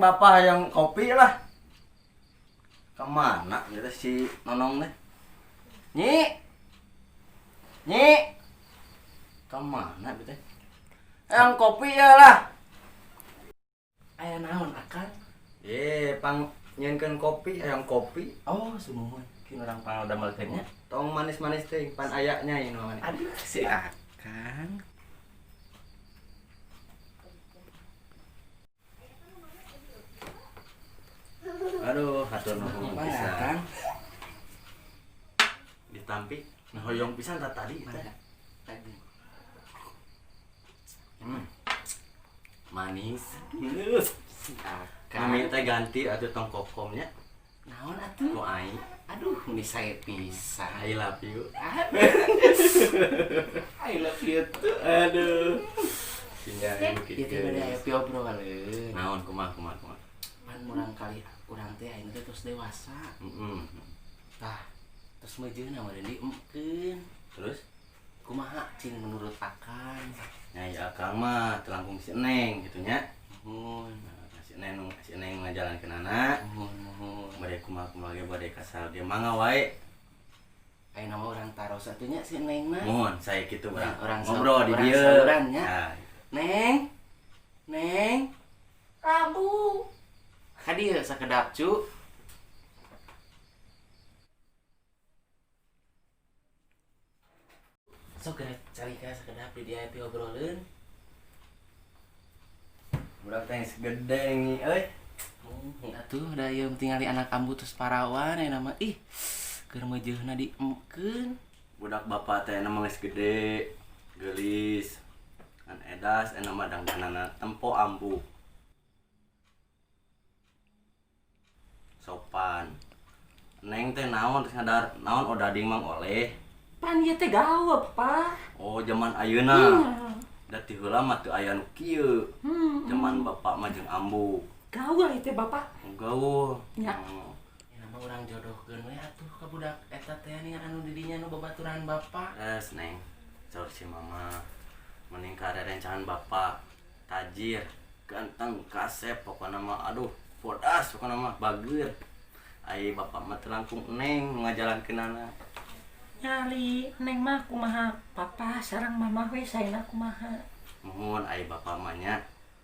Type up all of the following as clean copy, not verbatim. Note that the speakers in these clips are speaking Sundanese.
Bapak yang kopi lah. Kemana gitu si Nonong teh? Nyi. Nyi. Kemana gitu teh? Yang kopi ya lah. Aya naon akang? Eh, pang nyieunkeun kopi, hayang kopi. Oh, sumuhun. Kin urang pangdamelkeun nya. Tong manis-manis teh, pan aya nya ieu nu manis. Aduh, si akang. Aduh, hatur nuhun Mangga, pisan. Kang. Ditampi, nah hoyong pisan tah tadi teh. Mangga. Tadi. Manis. Si akang. Kami teh ganti atuh tong kokomnya Naon atuh? ku aing. Aduh, meni sae pisan. I love you. I love you too. Aduh. Sinyal Ieu teh bade aya piobroleun. Naon, kumaha kumaha kumaha. Pan murang kali urang teh ayeuna teh tos dewasa. Tah, tos meujeuna mah diemkeun. Terus? Kumaha cing menurut akang? Nya ya akang mah teu langkung si Neng gitu nya. Muhun. Nah, si Neng ngajalankeunana. Muhun, muhun. Bade kumaha kumaha ge bade kasal ge mangga wae. Ayeuna mah urang taros atuh nya si Neng mah. Mohon saya kitu urang. Ya, urang ngobrol di urang dieu. sauran nya. Nah, Neng. Neng. Rabu. Ka dieu sakedap cu. Sok geura cari ka sakedap di dieu piobroleun. Budak teh geus gede ngi euy. Atuh da ieu tingali anak ambu tos parawan ayeuna mah ih keur meujeuna diemkeun. Budak bapak teh na mah geus gede, geulis. Ngan edas eta mah dangdanana tempo ambu. Sopan. Neng teh naon terus ngadar naon odading mang oleh. Pan ieu teh gawe, Pak. Oh, zaman ayeuna. Da ti heula mah teu aya nu kieu. Zaman bapak mah jeung ambu. Gawe ieu teh, Bapak. Gaul. Nya. Oh. Ya nama urang jodohkeun we atuh ka budak eta teh nih anu di dinya nu babaturan bapak. Terus Neng, saur si mama mending ka rerencangan bapak tajir, ganteng, kasep, pokokna mah aduh, bodas pokokna mah bager. Ai bapak mah teu langkung Neng ngajalankeunana. Nyali, Neng mah kumaha papa sareng mama we saena kumaha. Muhun ai bapak mah nya,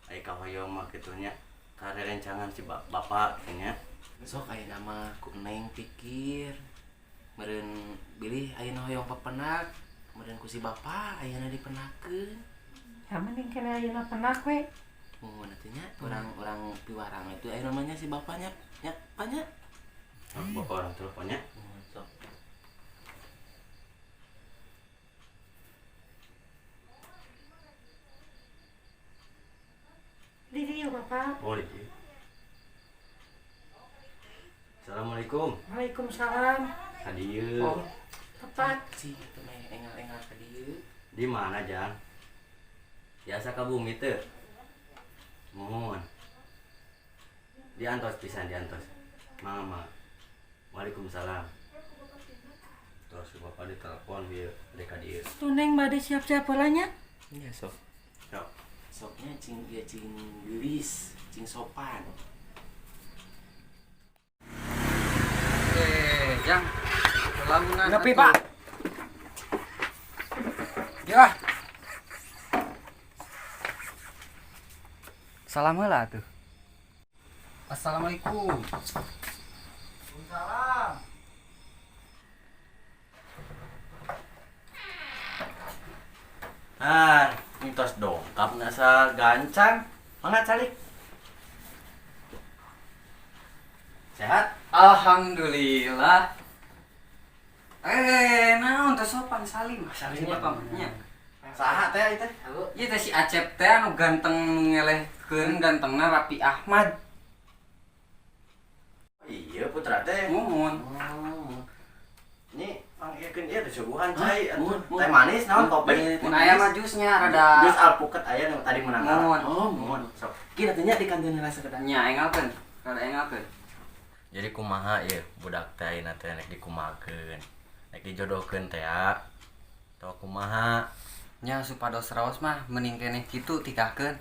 ai kahoyong mah kitu nya ka rerencangan si bapak kitu nya. Sok ayeuna mah ku Neng pikir meureun bilih ayeuna hoyong papenak, meureun ku si bapak ayeuna dipenakeun. Ya mending kena ayeuna penak we. Muhun atuh nya urang-urang piwarang itu ayeuna mah nya si bapaknya nya panya. Bapak orang teleponnya. Muhun sok. Di dieu Bapak. Oh, di dieu. Assalamualaikum. Waalaikumsalam. Ka dieu. Oh. Tepat. Cing itu mah engal-engal ka dieu. Di mana, Jang? Biasa ka bumi teu? Mohon. Diantos pisan diantos. Mama. Waalaikumsalam. Terus si bapak ditelepon bieu rek ka dieu. Tuh Neng bade siap-siap heula nya. Nya sok. Sok. Soknya cing ieu cing geulis, cing sopan. Eh, Jang. Launan. Nepi, Pak. Ya. Salam heula atuh. Assalamualaikum. Waalaikumsalam. Ah, ini tos dongkap nasa gancang. Mangga calik. Sehat? Alhamdulillah. Eh, naon teh sopan salim. Salim bapak nya. Saha teh ieu teh? Ieu teh si Acep teh anu ganteng nu ngelehkeun gantengna Raffi Ahmad. Iya putra teh. Muhun. Oh. Ini pangkeun ieu teh suguhan cai atuh. Muhun. Teh manis naon kopi? Mun aya mah jusnya rada Jus alpukat aya nu tadi menang. Muhun. Oh, Muhun. Sok. Kira teh nya di kantin heula sakedap. Nya engalkeun. Rada engalkeun. Jadi kumaha ieu budak teh ayeuna teh rek dikumahakeun. Rek dijodohkeun teh ya. Atawa kumaha? Nya supados raos mah mending keneh kitu tikahkeun.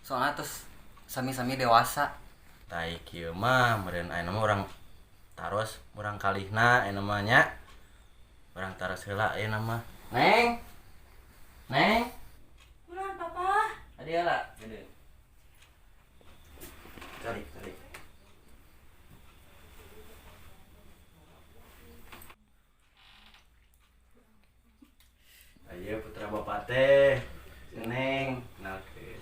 Soalna tos sami-sami dewasa. Tai kieu mah meureun ayeuna mah urang taros urang kalihna ayeuna mah nya. Urang taros heula ayeuna mah. Neng. Neng. Kunaon papa? Adi heula, gede. Cari, cari. Ayo putra bapak teh, si Neng, kenalkeun.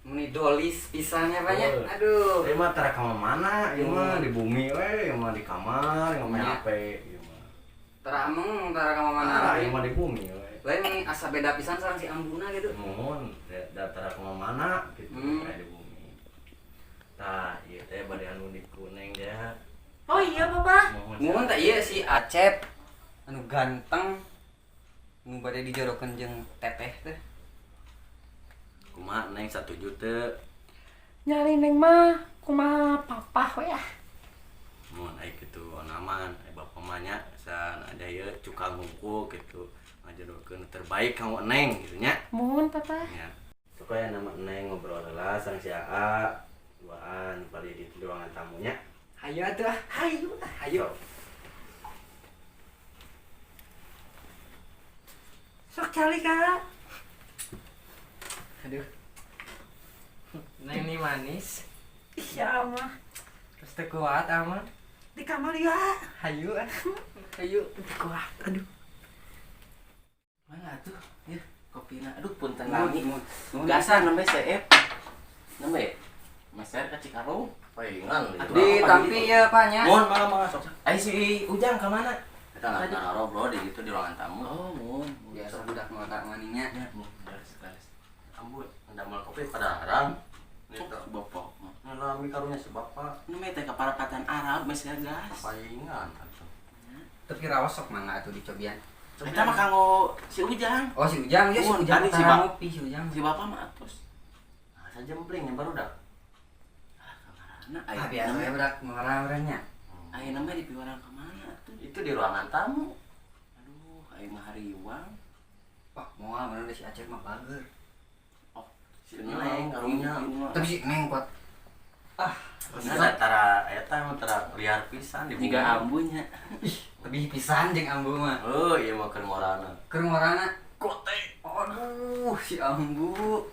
Meni dolis pisannya banyak. Oh. Aduh. Ieu mah tara ka mana, ieu mah di bumi we, ieu mah di kamar, ngomong Nya. HP, ieu mah. Tara ameng tara ka mana? Tara ieu mah di bumi we. Lain meni asa beda pisan sareng si ambuna gitu. Mohon, da tara ka mana gitu, aya di bumi. Tah, ieu teh bade anu di kuneng teh. Oh iya papa. Mohon. Muhun tak iya si Acep anu ganteng nu bade dijorokeun jeung teteh teh. Kumaha Neng satuju teu? Nyari neng mah kumaha papa we ah. Mun aya kitu onaman, aya bapak mah nya san ada ieu cukang hungkul gitu. Ngajodohkeun terbaik kanggo Neng gitu nya. Muhun papa. Nya. Supaya nama Neng ngobrol heula sareng si AA duaan bari di ruangan tamunya. Hayu atuh ah. Hayu ah. Hayu. Sok cali kak. Aduh. Neng ini manis. Iya mah. Terus teu kuat aman. Di kamar ya. Hayu ah. Hayu teu kuat. Aduh. Mana tuh? Ya, kopina. Aduh, punten Nuhun, lami. nuhun. Gasan nembe seep. Nembe. Meser ka Cikarung. Paingan. Ditampi ya Pak nya. Mohon mangga mangga sok. Ai si Ujang ka mana? Kita nggak ngobrol di itu di ruangan tamu. Oh, mun. Biasa budak nu otak maninya. Ya, mun. Beres, beres. Ambut, ndamel kopi pada haram. Sok Gitu. si bapak mah. Ngalami karunya si bapak. Nembe teh ka parapatan Arab meser gas. Paingan atuh. Tapi raos sok mangga atuh dicobian. Eta mah kanggo si Ujang. Oh si Ujang ya si Mun, Ujang tadi si tara Bang. ngopi si Ujang. Si bapak mah atos. Nah, sajempling yang baru dah. Ah, kamarana Ah biasa ya budak mengarah-arahnya. Ayeuna mah dipiwarang ka mana atuh? Itu di ruangan tamu. Aduh, aing mah hariwang. Wah, moal mana si Acep mah bager. Oh, Si Neng karunya. Tapi si Neng kuat. Ah, Nah, tara eta mah tara liar pisan di bumi. Jiga ambunya. lebih pisan jeung ambu mah. Oh, iya mah keur morana. Keur ngorana. Kote. Aduh, si ambu.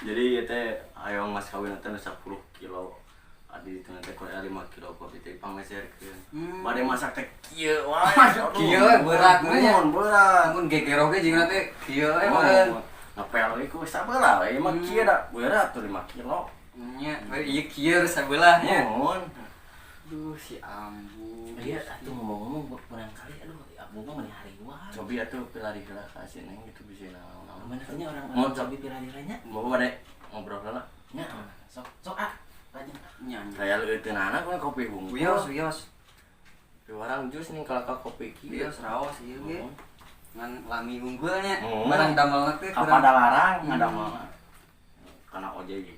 Jadi ieu teh ayo mas kawin teh 10 kilo. Adi itu teh koe 5 kilo kopi teh pangmeserkeun. Bade masak teh kieu wae. Aduh. Kieu we berat mah nya. Mun berat. Mun geger oge jeung teh kieu we meureun. Ngepel we ku sabelah we mah kieu da berat tuh 5 kilo. Nya, ieu kieu sabelah nya. Mun. Aduh, si ambu. Iya, atuh ngomong-ngomong barangkali aduh ambu mah meuni hariwang. Cobi atuh pilari heula ka si Neng gitu bisa naon-naon. Mana tanya orang Mau orang cobi piraliranya? Bapak bade ngobrol heula. Nya, sok sok ah. Rajin. Nya. nya. Kayak leuteunana ku kopi hungkul. Wios, wios. Piwarang jus nih kalau ka kopi kieu. Wios raos ieu ge. Ngan lami unggulnya. Hmm. Barang damelna teh kurang. Kapada larang ngadamel. Kana ojek,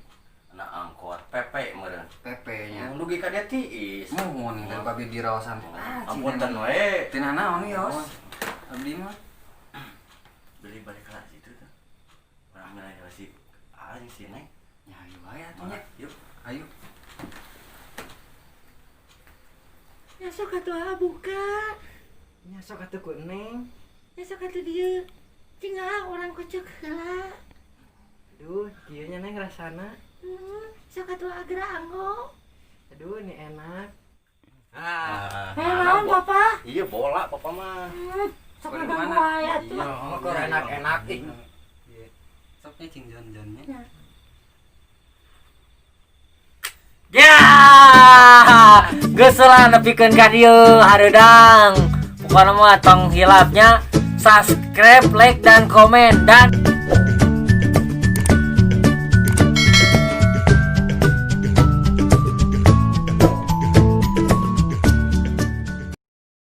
kana angkot, PP meureun. PP nya. Dugi ka dia tiis. Muhun dari babi di raosan. Ah, Ampunten we. Tina naon wios. Abdi mah. Beli balik ka situ tuh. Urang milih si anjing si Neng. Ya ayo wae atuh nya. Yuk. Ayo. Ya sok atuh ah buka. Nya sok atuh ku Neng. Ya sok atuh dieu. Cing ah urang kocok heula. Aduh, kieu nya Neng rasana. Sok atuh agra anggo. Aduh, ini enak. Ah, Eh naon papa? Iya bola papa mah. Sok Boleh ngaganggu mana? wae atuh. Oh, kok enak-enak ih. Soknya cing jon-jonnya. Ya, geus lah nepikeun ka dieu hareudang. Pokona mah tong hilapnya subscribe, like dan komen dan